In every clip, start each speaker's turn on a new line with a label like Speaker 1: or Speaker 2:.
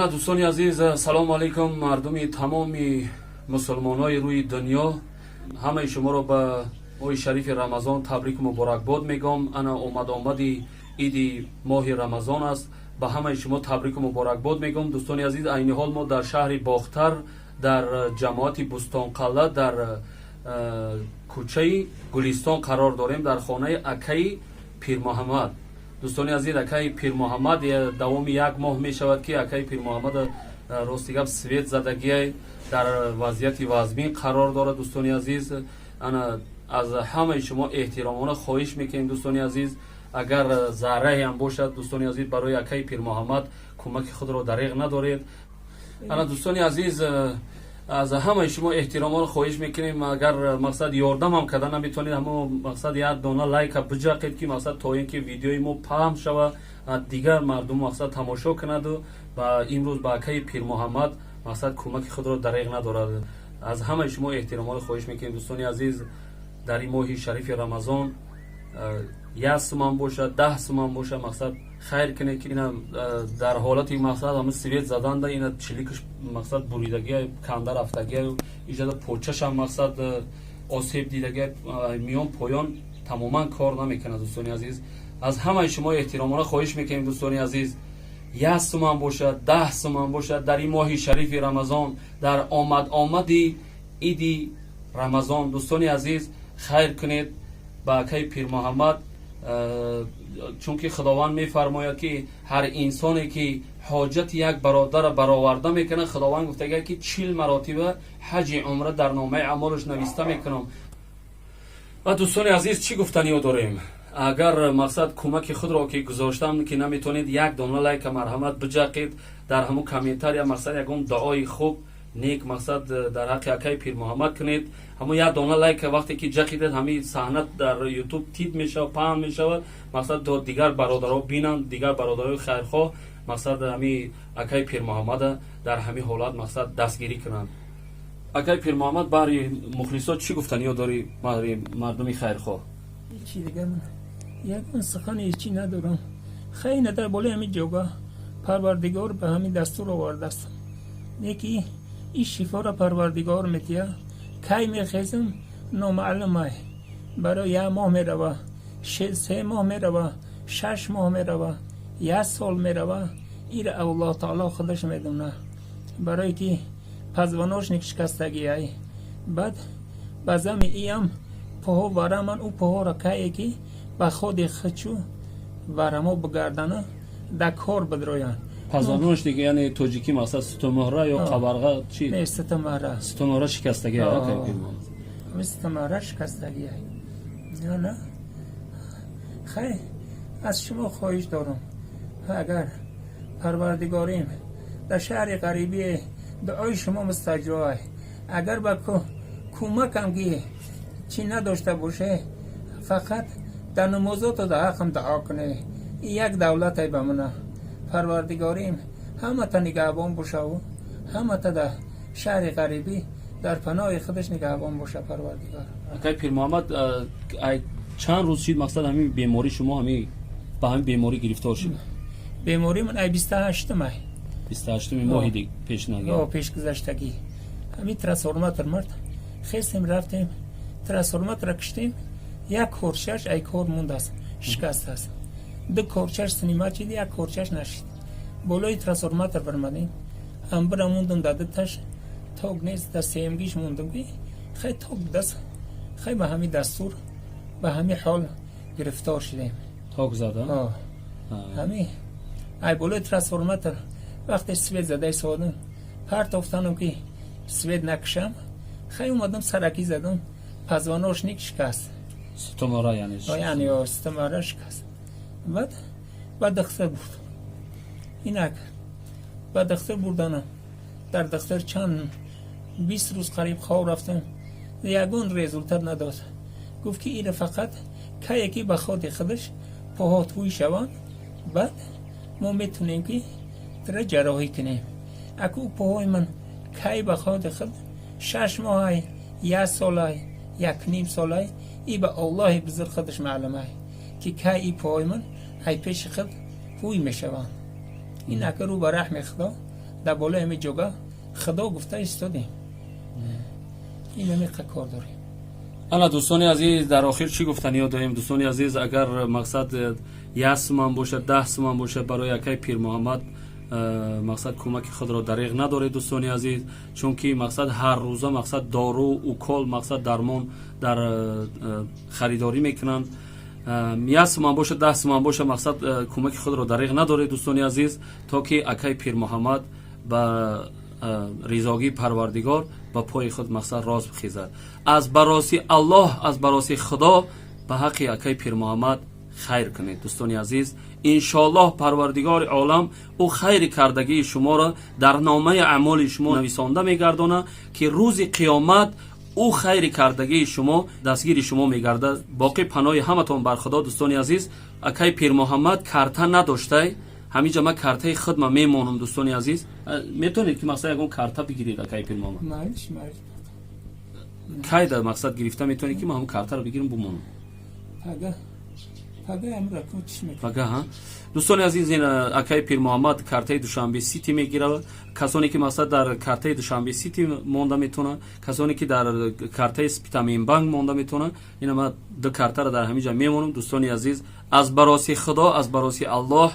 Speaker 1: Ана, дӯстони азиз, салому алайкум, мардуми тамоми мусулмонои рӯи дунё. Ҳамаи шуморо ба моҳи шарифи Рамазон табрику муборакбод мегӯм. Ана, омад-омади иди моҳи Рамазон аст. Ба ҳамаи шумо табрику муборакбод мегӯм. Дӯстони азиз, айни ҳол мо дар шаҳри Бохтар, дар ҷамоати Бустонқалла, дар кӯчаи Гулистон қарор дорем, дар хонаи акаи Пирмуҳаммад. Дӯстони азиз, акаи Пирмуҳаммад давоми як моҳ мешавад, ки акаи Пирмуҳаммад, рости гап, свет задагиай, дар вазъияти вазмин қарор дорад. Дӯстони азиз, ана, аз ҳамаи шумо эҳтиромона хоҳиш мекунем, дӯстони азиз, агар зарраеам бошад, дӯстони азиз, барои акаи Пирмуҳаммад кӯмаки худро дареғ надоред. Ана, дӯстони азиз, аз ҳамаи шумо эҳтиромона хоҳиш мекунем, агар, мақсад, ёрдамам карда наметавонед, ҳамо, мақсад, як дона лайка биҷақед, ки, мақсад, то ин ки видеои мо паҳн шава, дигар мардум, мақсад, тамошо кунаду ба имрӯз ба акаи Пирмуҳаммад, мақсад, кӯмаки худро дареғ надорад. Аз ҳамаи шумо эҳтиромона хоҳиш мекунем, дӯстони азиз, дар ин моҳи шарифи Рамазон 1 суман бошад, 10 суман бошад, мақсад, хайр кунед, ки ина дар ҳолати, мақсад, ҳама свет заданда, ина чиликаш, мақсад, буридагия, канда рафтагия, иҷада почашам, мақсад, осеб дидагия, миён поён тамоман кор намекунад. Дӯстони азиз, аз ҳамаи шумо эҳтиромона хоҳиш мекунем, дӯстони азиз, 1 суман бошад, 10 суман бошад, дар ин моҳи шарифи Рамазон, дар омад омади иди Рамазон, дӯстони азиз, хайр кунед ба акаи Пирмуҳаммад, чунки Худованд мефармояд, ки ҳар инсоне ки ҳоҷати як бародарро бароварда мекунад, Худованд гуфтага, ки 40 маротиба ҳаҷи умра дар номаи аъмолаш нависта мекунам. Ва, дӯстони азиз, чӣ гуфтаниё дорем? Агар, мақсад, кӯмаки худро ки гузоштам, ки наметавонед, як дона лайка марҳамат биҷақед, дар ҳамун комментария, мақсад, ягон дуои хуб, нек, мақсад, дар ҳаққи акаи Пирмуҳаммад кунед. Ҳамун як дона лайка вақте ки ҷақидед, ҳамин саҳна дар Ютуб тит мешавад, паҳн мешавад, мақсад, то дигар бародаро бинанд, дигар бародарои хайрхоҳ, мақсад, ҳамин акаи Пирмуҳаммада дар ҳамин ҳолат, мақсад, дастгирӣ кунанд. Акаи Пирмуҳаммад, баҳри мухлисот чӣ гуфтаниё дорӣ, баҳри мардуми хайрхоҳ?
Speaker 2: Ҳечи дига, ман ягон сухани ҳечи надорам. Хайна, дар болои ҳамин ҷога Парвардигор ба ҳамин дастур овардааст, неки ин шифоро Парвардигор метия. Кай мехезам, номаълумай. Барои як моҳ мерава, 3 моҳ мерава, 6 моҳ мерава, як сол мерава, ира Аллоҳ таоло худаш медона. Барое ки позвоночник шикастагиай, баъд ба зами иам поҳо вараман. Ӯ поҳоро кае ки ба ходи хичу варамо бигардана, да кор бидроянд.
Speaker 1: Позвоночник, яъне тоҷикӣ, мақсад, сутунмуҳра ё қабарға чи?
Speaker 2: Не, сутунмуҳра.
Speaker 1: Сутунмуҳра шикастагӣ.
Speaker 2: Сутунмуҳра шикастагӣ. На, хай, аз шумо хоҳиш дорам, агар Парвардигорим дар шаҳри ғарибӣ дуои шумо мустаҷобай, агар ба кӯмакам ки чӣ надошта боше, фақат дар намозото дар ҳаққам дуо куне. Як давлатай ба мана. Парвардигорим ҳамата нигаҳбон бошаву ҳамата дар шаҳри ғарибӣ дар паноҳи худаш нигаҳбон боша Парвардигор.
Speaker 1: Акай Пирмуҳаммад, чанд рӯз шид, мақсад, ҳамин беморӣ шумо, ҳамин ба ҳамин беморӣ гирифтор шуд?
Speaker 2: Беморӣ ман ай 28-ум ай.
Speaker 1: 28-уми моҳи пешнаги?
Speaker 2: Пешгузаштагӣ. Ҳамин трансформатор мард хестем, рафтем, трансформатора киштем, як корчаш ай кор мондааст, шикастааст. Ду корчаш снимать шид, як корчаш нашид. Болои трансформатор бармадем, амбира мондум, дар дуташ ток нест, дар сеюмгиш мондум, ки хай ток даст. Хай, ба ҳамин дастур, ба ҳамин ҳол гирифтор шудем.
Speaker 1: Ток зада?
Speaker 2: Ҳамин ай болои трансформатор вақте свет зада истодам, партофтанам, ки свет накушам. Хай, омадам, саракӣ задам, позвоночник шикаст.
Speaker 1: Сутунмуҳра, яъне?
Speaker 2: Яъне сутунмуҳра шикаст. Баъд ба духтур бурд. Инак, ба духтур бурданам, дар духтур чанд 20 рӯз қариб хоб рафтам, ягон результат надод. Гуфт, ки ира фақат кае ки ба ходи худаш поҳо тӯй шаванд, баъд мо метонем, ки тира ҷарроҳӣ кунем. Аку поҳои ман кай ба ходи худ, 6 моҳай, як солай, як ним солай, и ба Аллоҳи бузург худаш маълумай, ки кай и поҳои ман ай пеши худ ҳуй мешаванд. Ин ака рӯ ба раҳми Худо. Дар болои ҳамин ҷога Худо гуфта истодем, ин ҳамиқа кор дорем.
Speaker 1: Ана, дӯстони азиз, дар охир чӣ гуфтаниё дорем? Дӯстони азиз, агар мақсад 1 суман бошад, 10 суман бошад, барои акай Пирмуҳаммад мақсад кӯмаки худро дареғ надоред, дӯстони азиз, чунки мақсад ҳар рӯза мақсад дору, укол, мақсад дармон дар харидорӣ мекунанд. 1 суман бошад, 10 суман бошад, мақсад кӯмаки худро дареғ надоред, дӯстони азиз, то ки акай Пирмуҳаммад ба ризогии Парвардигор ба пои худ мақсад рост бихезад. Аз бароси Аллоҳ, аз бароси Худо ба ҳаққи акай Пирмуҳаммад хайр кунед, дӯстони азиз. Иншоаллоҳ, Парвардигори олам ӯ хайри кардагии шуморо дар номаи аъмоли шумо нависонда мегардонад, ки рӯзи қиёмат ӯ хайри кардагии шумо дастгири шумо мегардад. Боқӣ паноҳи ҳаматон бар Худо, дӯстони азиз. Акай Пирмуҳаммад карта надоштай, ҳаминҷа ман картаи худма мемонам. Дӯстони азиз, метавонед ки мақсад ягон карта бигиред, акай Пирмуҳаммад?
Speaker 2: Майлиш, майлиш.
Speaker 1: Кай дар мақсад гирифта метавонед, ки ман ҳамн картаро бигирам, бумонам?
Speaker 2: Пага, пага амра чиш мекунам.
Speaker 1: Пага, ҳа. Дӯстони азиз, ин акаи Пирмуҳаммад картаи Душанбе Сити мегирад. Касоне ки мақсад дар картаи Душанбе Сити монда метавонанд, касоне ки дар картаи Спитамен Банк монда метавонанд, ина ман ду картаро дар ҳамин ҷа мемонам. Дӯстони азиз, аз бароси Худо, аз бароси Аллоҳ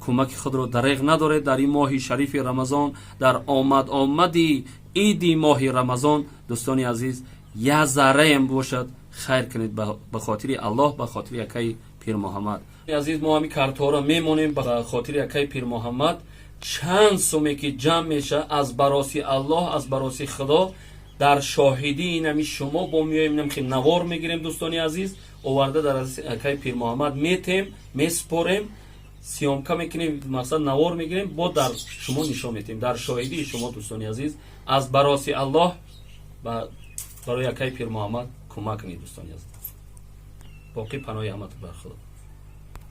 Speaker 1: кӯмаки худро дареғ надоред дар ин моҳи шарифи Рамазон, дар омад омади иди моҳи Рамазон. Дӯстони азиз, як зарраем бошад, хайр кунед ба хотири Аллоҳ, ба хотири акаи Пирмуҳаммад. Азиз, мо ҳамин картҳоро мемонем ба хотири акаи Пирмуҳаммад. Чанд суме ки ҷамъ меша, аз бароси Аллоҳ, аз бароси Худо, дар шоҳидии инами шумо бо меоем, инам ки навор мегирем, дӯстони азиз, оварда дар акаи Пирмуҳаммад метем, месупорем, съёмка мекунем, мақсад навор мегирем, бо дар шумо нишон метем, дар шоҳидии шумо. Дӯстони азиз, аз бароси Аллоҳ барои акаи Пирмуҳаммад кӯмак кунед, дӯстони азиз. Боқӣ паноҳи ҳаматон бар Худо.